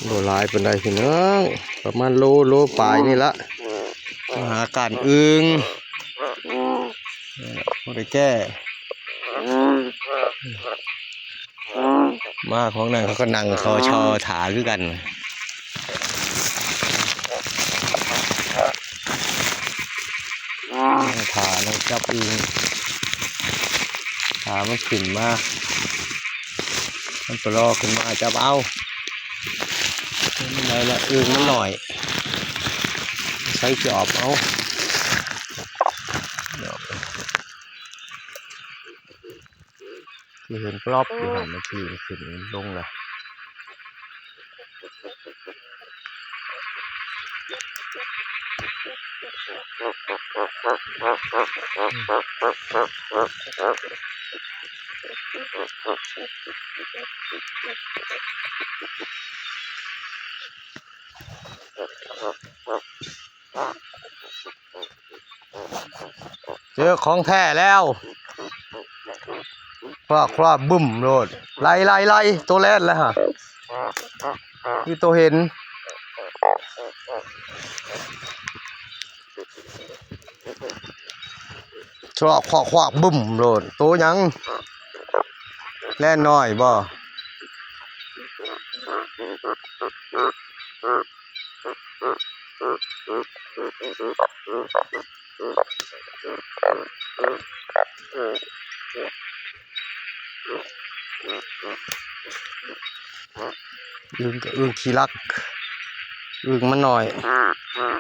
ບໍ່ຫຼາຍປານໃດພີ່ນ້ອງ ປະມານໂລ ໂລປາຍນີ້ລະ ມາຫາກ້ານອຶ່ງ ບໍ່ໄດ້ແກ້ ມາຂອງນັ້ນເຂົາກໍນັ່ງເຂົາເຊົາຖ້າຄືກັນ ຖ້ານັ່ງຈັບອຶ່ງ ຖ້າມັນຂຶ້ນມາ ມັນປະລໍຂຶ້ນມາຈັບເອົາ ໄດ້ລະ ອຶ່ງມັນໜ້ອຍ ໃຊ້ຈອບເອົາ ຄືເຫັນປລັອບຢູ່ຫັ້ນ ມັນຂຶ້ນ ຂຶ້ນລົງລະ. ເຈີຂອງແທ້ແລ້ວ ຄວ້າ ຄວ້າ ບຶ້ມໂລດ ໄລ່ ໄລ່ ໄລ່ ໂຕແລ່ນແລ້ວຫະ ຄືໂຕເຫັນ ຄວ້າ ຄວ້າ ຄວ້າ ບຶ້ມໂລດ ໂຕຫຍັງ ແລ່ນນ້ອຍບໍ່? ອຶ່ງກໍອຶ່ງຂີ້ລັກ ອຶ່ງມັນໜ້ອຍ.